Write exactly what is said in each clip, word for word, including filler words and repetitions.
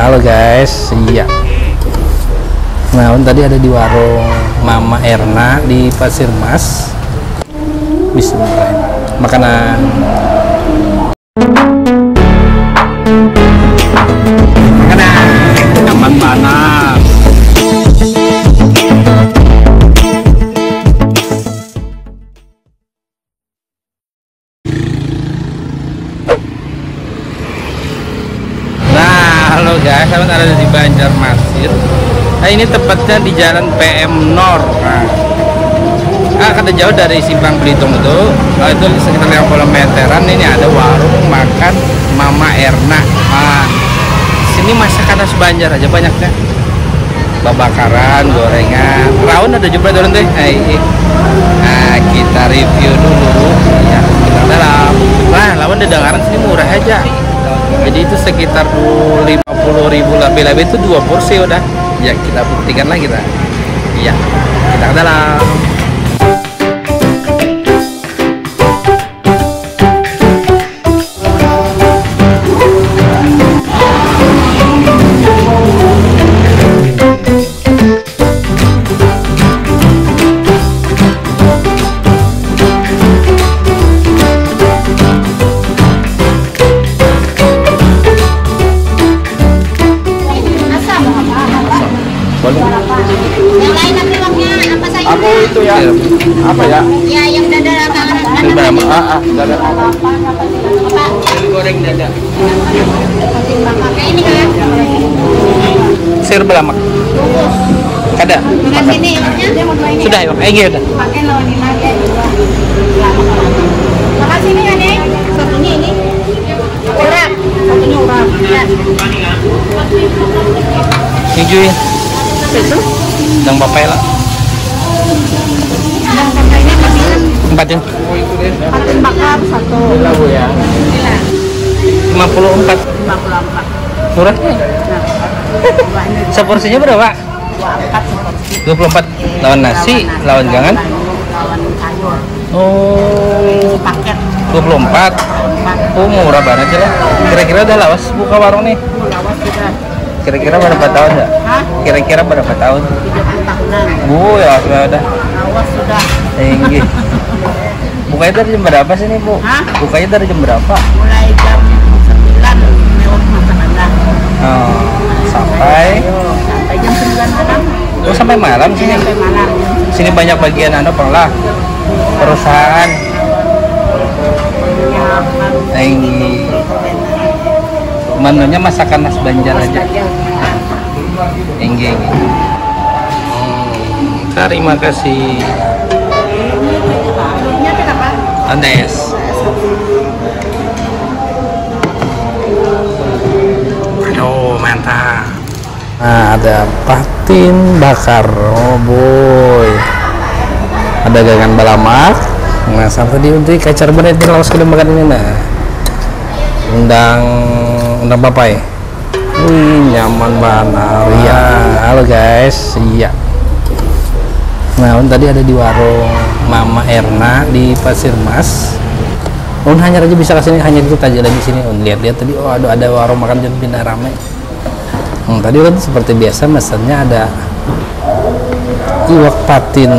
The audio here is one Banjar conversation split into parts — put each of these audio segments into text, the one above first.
Halo guys, iya. Nah, ulun tadi ada di warung Mama Erna di Pasir Mas. Bismillahirrahmanirrahim. Makanan. Makanan. Nyaman banar. Nah, halo guys, selamat ada di Banjarmasin. Nah, ini tepatnya di Jalan P M Nor. Nah, ah, kada jauh dari Simpang Belitung itu. Nah, itu sekitar lima puluh meteran. Ini ada warung makan Mama Erna. Nah, sini masakan khas Banjar aja banyaknya. Babakaran, gorengan, rawon ada juga turun deh. Nah, ini. Nah, kita review dulu. Ya, kita dalam. Nah, lawan dengaran sini murah aja. Jadi itu sekitar lima puluh ribu lebih-lebih itu dua porsi udah. Ya, kita buktikan lah kita. Iya, kita ke dalam. Asam. Asam. Baru. Yang lain nanti uangnya apa saja? Aku itu ya. Iya. Apa ya? Ya, yang dada tangan. Dada. Ah, ah, dada. Apa? Goreng dada. Pakai ini kan? Sayur balamak. Kada. Dengan sini uangnya? Sudah ya, Pak. Eh, iya, udah. Pakai lawan ini aja. Makasih nih, Ade. Satunya ini. Urap, satunya urap. Ya. Hijau ya. Itu? Yang papai lah. Yang papainya masih empat ya. Patin bakar satu. Lima puluh empat. Lima puluh empat. Murah. Nah. Seporsinya berapa? Dua puluh empat lawan nasi, lawan jangan. Lawan sayur. Oh. Paket. Dua puluh empat. Empat. Oh, murah banget ya lah. Kira-kira udah lawas buka warung nih? Oh, lawas sudah. Kira-kira berapa tahun ya? Hah? Kira-kira berapa tahun? Tiga puluh tahunan. Bu, ya sudah. Lawas sudah. Tinggi. Bukanya dari jam berapa sih nih, Bu? Hah? Bukanya dari jam berapa? Mulai jam sembilan lewat makan ada. Oh, sampai? Sampai jam sembilan malam. Oh, sampai malam sini? Sampai malam. Sini banyak bagian anu, Bang, lah. Perusahaan. Yang menunya masakan khas Banjar aja. Inggih, inggih. Hmm, terima kasih. Andes. Aduh, mantap. Nah, ada patin bakar. Oh, boy. Ada gangan balamak. Nah, sampai di, di kacar bener nih, lawas kada makan ini, nah. Undang, undang papai. Wih, nyaman banar. Iya. Halo guys, iya. Nah, ulun tadi ada di warung Mama Erna di Pasir Mas. Ulun hanyar aja bisa ke sini, hanyar itu tadi lagi sini. Ulun lihat-lihat tadi, oh, ada, ada warung makan dan pindah ramai. Hmm, tadi ulun seperti biasa mesennya ada iwak patin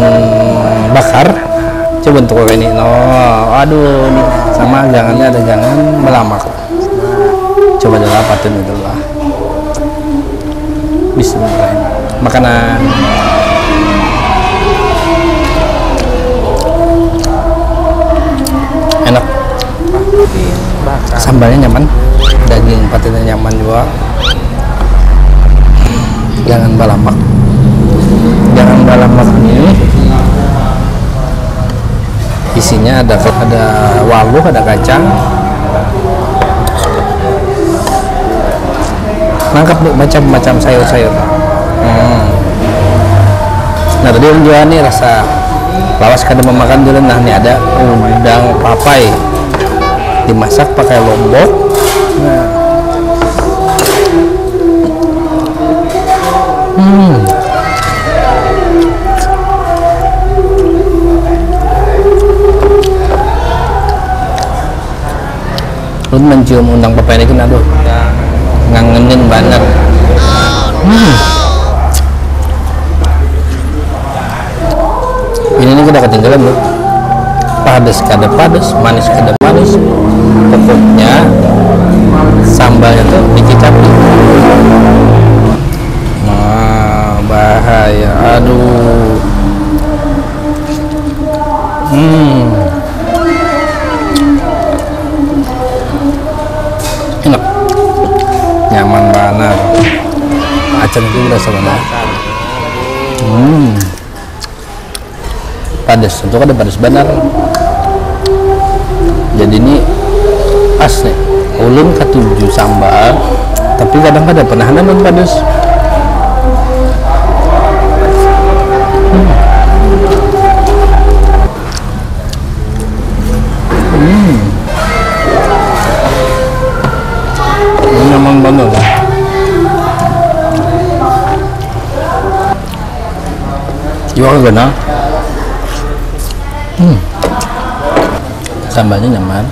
bakar. Coba untuk ini, no, aduh, ini sama gangannya, ada gangan balamak. Coba dulu apa tuh dulu lah. Bismillahirrahmanirrahim. Makanan enak. Sambalnya nyaman, daging patinnya nyaman juga. Jangan balamak. Jangan balamak ini. Isinya ada, ada waluh, ada kacang. Lengkap, Bu, macam-macam sayur-sayur. Hmm. Nah, tadi ulun jua nih rasa lawas kada memakan dulu. Nah, ini ada undang papai dimasak pakai lombok. Nah. Hmm. Ulun mencium undang papai ini kan, aduh, ngangenin banar. Hmm. Ini nih kada ketinggalan loh. Padas kada padas, manis kada manis. Pokoknya sambalnya tuh dikicapi. Nah, bahaya. Aduh. Hmm. Enak. Nyaman banar. Acan itu berasa banar. Hmm. Padas, itu kada padas banar. Jadi ini pas nih. Ulun katuju sambal, tapi kadang kada pernah ada padas. Hmm. Ini nyaman banget. Juga kena. Hmm. Sambalnya nyaman.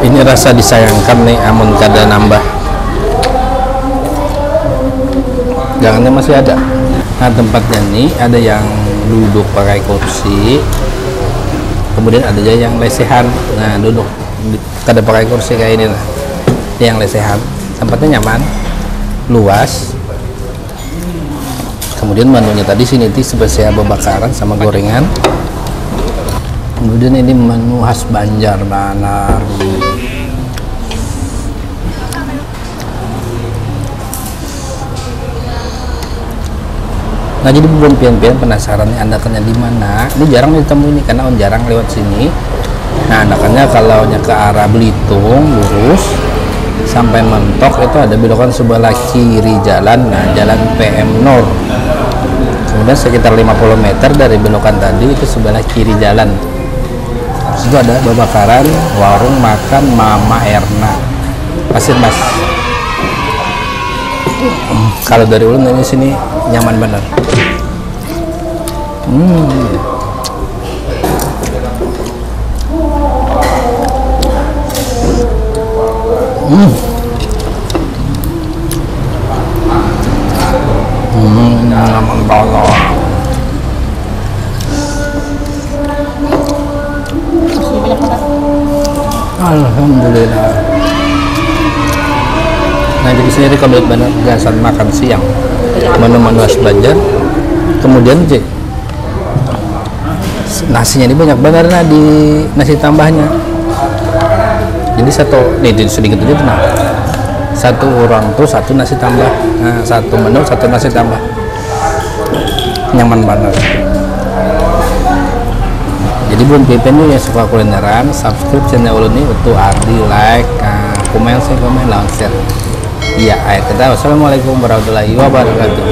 Ini rasa disayangkan nih, amun kada nambah. Jangannya masih ada. Nah, tempatnya nih ada yang duduk pakai kursi, kemudian ada juga yang lesehan. Nah, duduk di- kada pakai kursi kayak ini lah. Ini yang lesehan. Tempatnya nyaman, luas. Kemudian menunya tadi sini ti spesial babakaran sama gorengan. Kemudian ini menu khas Banjar banar. Nah, jadi bubuhan pian-pian penasaran nih andakannya di mana? Ini jarang ditemui nih karena orang jarang lewat sini. Nah, andakannya kalau nya ke arah Belitung lurus sampai mentok itu ada belokan sebelah kiri jalan. Nah, jalan P M Nur. Kemudian sekitar lima puluh meter dari belokan tadi itu sebelah kiri jalan. Itu ada babakaran warung makan Mama Erna. Pasir Mas. Kalau dari ulun ini sini nyaman benar. Hmm. Hmm. Hmm, nyaman banget. Alhamdulillah. Nah, jadi saya recommend banget gasan makan siang, menu-menu khas Banjar. Kemudian, Cik, nasinya ini banyak banget, nah, di nasi tambahnya. Jadi satu, nih, di sedikit aja tuh, nah. Satu orang tuh satu nasi tambah. Nah, satu menu satu nasi tambah. Nyaman banget. Jadi buhan pian-pian nih yang suka kulineran, subscribe channel ulun nih, untuk Ardi, like, nah, komen, share, komen, lawan share. Iya, akhir kata, wassalamualaikum warahmatullahi wabarakatuh.